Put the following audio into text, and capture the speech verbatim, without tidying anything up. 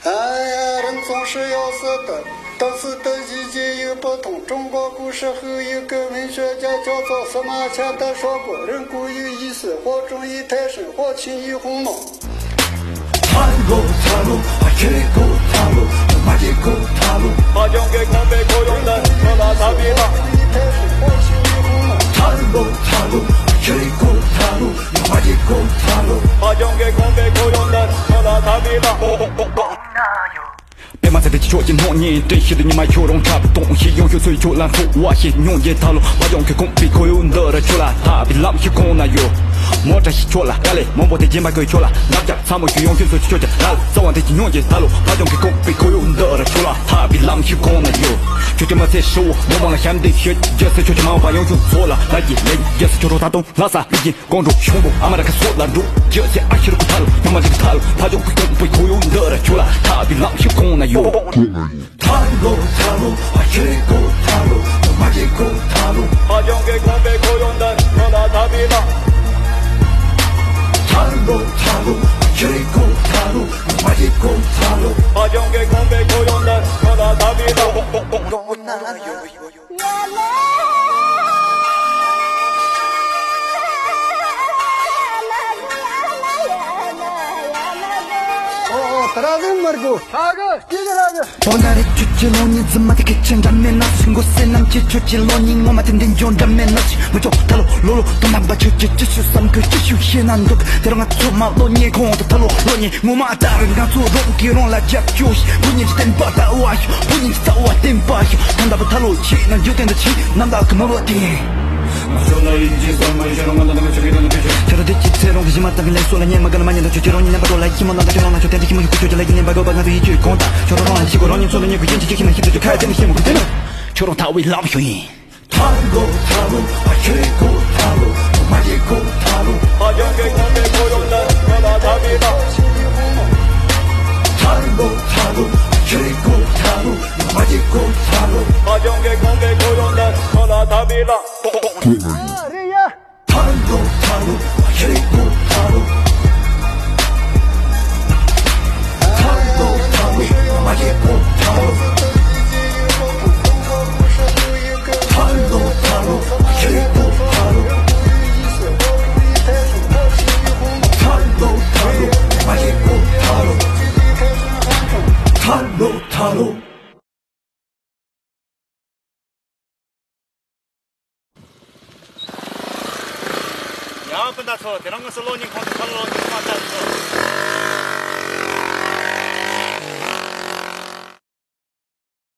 哎呀，人总是要死的，等死的季节又不同。中国故事后一个文学家叫做司马迁的说过，人固有一死，或重于泰山，或轻于鸿毛。 པདྨ་ཚེ་བརྟན་གྱི་ཕྱོགས་ཀྱི་སྣང་བརྙན་བསྟན། ཞི་བདེ་ཉི་མ་ཁྱོད་རང་འཁྲབ་སྟོང་། ཞི་ཡང་ཞུ་ཚུལ་ཁྱོད་ལ་འཚོ་བ་ཞིག་མྱོང་རྒྱལ་ཐ་ལོ། ཕ་ཡང་གི་གོང་པའི་ཁོར་ཡུག་འདི་རུ་ཁྱོད་ལ་ཐར་པའི་ལམ་ཞིག་གང་ན་ཡོད། མོ་བཀྲ་ཤིས་ཁྱོད་ལ་དཀའ་ལས་མང་པོ་དེ་སྦྱིན་པ་ཁོས་ཁྱོད་ལ་ལབ་རྒྱག་ཚ་མོ་ཞུ་ཡང་ཞུ་ཚུལ་ཁྱོད་ཀྱི་ལ་ལ་རྩ་བ་འདི་ཀྱི་མྱོང་རྒྱལ་ཐ་ལོ། ཕ་ཡང་གི་གོང་པའི་ཁོར་ཡུག་འདི་རུ་ཁྱོད་ལ་ཐར་པའི་ལམ་ཞིག་གང་ན་ཡོད། ཁྱོད་ཀྱི་མི་ཚེ་ཧྲིལ་བོ་མི་མང་ལ་ཞབས་འདེགས་ཞུ་རྒྱུ་ཟེར། ཁྱོད་ཀྱི་མ་འོངས་པ་ཡང་ཁྱོད་ཚོ་ལ་ལ་ཡི་ལེགས་རྒྱུ་ཟེར། ཁྱོད་རང་ད་དུང་ལྷ་ས་ཕེབས་ཀྱིན། ཀོང་ཀྲུག་ཤོང་བུ་ཨ་མ་ར་ཁ་སོགས་ལ་འགྲོ་རྒྱུ་ཚེ་ཨ་ཤི་རུ་ཁུ་ཐ་ལོ། ཉམས་མ་རིག་ཐ་ལོ། ཕ་ཡོང་ཁུ་ཀོང་པོའི་ཁོར་ཡུག་འདི་ར་ཁྱོད་ལ་ཐར་པའི་ལམ་ཞིག་གང་ན་ཡོད། ཐ་ལོ་ཐ་ལོ་ཨ་ཁྱོད་ཀོ་ཐ་ལོ། ཉམས་མ་རིག་ཁུ་ཐ་ལོ། ཕ་ཡོང་གི་ཀོང་པོའི་ཁོར་ཡུག་འདི་ཁྱོད་ལ་ཐར་པའི་ལམ། ཐ་ལོ་ཐ་ལོ་ཨ་ཁྱོད་ཀོ་ཐ་ལོ། ཉམས་མ་རིག་ཁུ་ཐ་ལོ། ཕ་ཡོང་གི་ཀོང་པོའི་ཁོར་ཡུག་འདི་ཁྱོད་ལ་ཐར་པའི་ལམ། ཨོ་ཨོ། ད་ར་ཟིན་མར་གོ། ཧ་གོ། ཅི་གི་ར་གི། པོ་ན་རེ་ཁྱོད་ཀྱི་གློག་བརྙན་རྫུན་མ་དེ་སྐད་ཆ་འདྲ་མེད་ན་སུ་མགོ་སེ་ནམ་ཁྱེད་ཁྱོད་ཀྱི་གློག་བརྙན་ངོ་མ་དེ་འདི་འཇོག་འདྲ་མེད་ན་སུ་མི་ཆོག་ད་ལོ་ལོ་ལོ་དོ་ནམ་པ་ཁྱོད་ཀྱི་ཅི་ཞུ་བསམ་གི་ཅི་ཞུ་ཤེས་ན་འདུག་དེ་རིང་ང་ཚོ་མ་གློག་བརྙན་ཁོང་དུ་ད་ལོ་གློག་བརྙན། ངོ་མ་ལྟར་ང་ཚོ་རོགས་ཀྱིས་རང་ལ་རྒྱབ་སྐྱོར་ཞིག་བུ་གཉིས་ཀྱི་བསྟན་པ་ལྟ་བ་ཞིག་བུ་གཉིས་ཀྱི་རྩ་བ་བསྟན་པ་ཞིག་ད་ལྟ་བུ་ཐ་ལོ་ཆེ་ན་འཇུག་བསྟན་དུ་ཆེ་རྣམ་དག་གི་མོ་བ་དེ། ང་ཚོ་ལ་ཡིན་གཅིག་བསམ་མ་ཤེས་རང་ང་ད་ནི་ང་ཆོ་གི་ད་ནི་ཕི་ཆོ། ཁྱོད་རང་དེ་ཅི་ཚེ་རང་གི་གཞི་མ་བཏང་གི་ལས་སོ་ལ་ཉན་མ་ག་ལ་མ་ཉན་ད་ཆོ་ཁྱོད་རང་ཉན་ན་པ་ཏོ་ལ་ཡིད་ཁྱིམ་མོ་ན་ད་ཁྱོད་རང་ན་ཆོ་དེ་འདི་ཁྱིམ་མོ་ཡུ་གུ་ཆོ་ཅི་ལ་ཡིན་ཉན་པ་གོ་པ་ང་ཚོ་ཡིད་ཆོས་གོང་ད་ཁྱོད་རང་རང་ལ་ཤི་གོ་རང་ཉིད་ཚོ་ལ་ཉན་གི་ཡིན་ཅི་ཅི་ཁྱིམ་མ་ཤི་ཚེ་ཆོ་ཁ་དེ་ནི་ཤི་མོ་གི་དེ་ནི་ཁྱོད་རང་ཐ་བའི་ལམ་ཞུ་ཡིན། ཐ་ལོ་ཐ་ལོ་ཨ་ཁྱོད་ཀོ་ཐ་ལོ། ཉམས་མ་རིག་ཁུ་ཐ་ལོ། ཕ་ཡོང་གི་ཀོང་པོའི་ཁོར་ཡུག་འདི་ཁྱོད་ལ་ཐར་པའི་ལམ། ཐ་ལོ་ཐ་ལོ་ཨ་ཁྱོད་ཀོ་ཐ་ལོ། ཉམས་མ་རིག་ཁུ་ཐ་ལོ། ཕ་ཡོང་གི་ཀོང་པོའི་ཁོར་ཡུག་འདི་ཁྱོད་ལ་ཐར་པའི་ལམ། ཨ་རེད་ཡ། ཐ་ལོ་ཐ་ལོ་ཨ་ཁྱོད་ཀོ་ཐ་ལོ། ཐ་ལོ་ཐ་ལོ་ཉམས་མ་རིག་ཁུ་ཐ་ལོ། ཐ་ལོ་ཐ་ལོ་ཨ་ཁྱོད་ཀོ་ཐ་ལོ། ཐ་ལོ་ཐ་ལོ་ཉམས་མ་རིག་ཁུ་ཐ་ལོ། ཐ་ལོ་ཐ་ལོ། ཡ་སྤུན་ཟླ་ཚོ། དེ་རིང་ང་ཚོ་གློག་བརྙན་ཁང་དུ་ཁ་ལོ་གློག་བརྙན་མ་ལྟ་ཚོ།